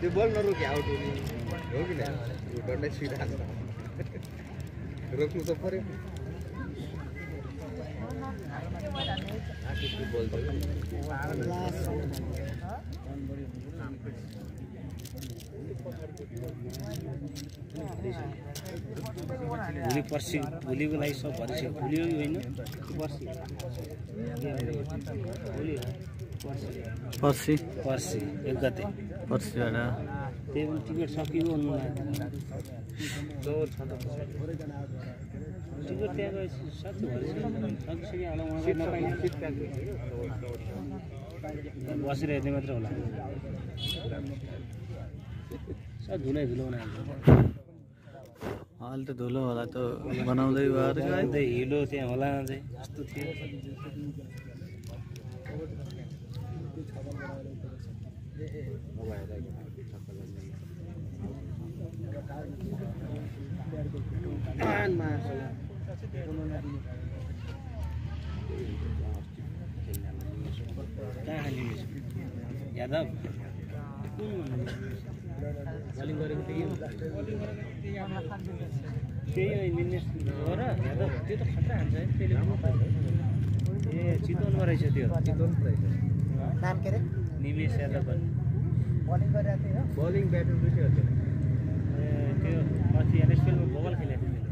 त्यो बल नरोके आउट हुने हो कि डन्डै छुइरहेको छ रोक्नु त पर्यो भोलि पर्सि भोलिको लागि सब भरिसक्यो भोलि होइन पर्सि पर्सि 1 गते पर्सिबाट त्यही पनि टिकट सकियो टिकट त्यहाँ गएपछि सक्छु सकिसक्यो होला उहाँ नपाइने बसिरहेको मात्र होला सब धुलै धुलो बनाएको अहिले त धुलो होला त बनाउँदै भएर हिलो त्यहाँ होला चाहिँ जस्तो थियो यादव बलिङ गरेको त्यही हो निमेश हो र यादव त्यो त खतरा हान्छ है त्यसले ए चितवनमा रहेछ त्यो चितवन रहेछ नाम के रे निमेश यादव बलिङ गरेको थियो बलिङ ब्याटर दुईटै हो ए त्यो अस्ति एनएसएलमा बल खेलेको थियो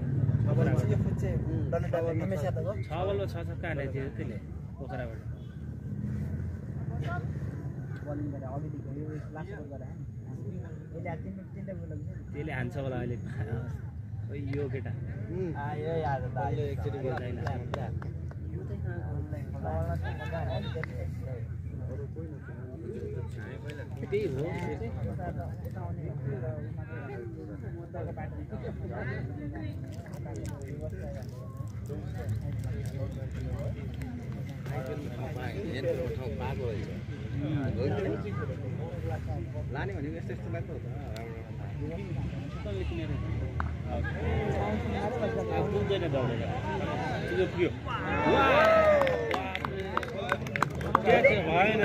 निमेश यादव 6 बलमा 6 छक्का हालेको थियो त्यसले पोखराबाट बलिङ गरे अघि गयो लास्ट बल गरे त्यसले हान्छ होला अहिले यो केटा आयो याद त आयो एकचोटि गर्दैन त्यही हो लाने भनेको यस्तो यस्तो लाग्छ पुग्दैन दौडेर भएन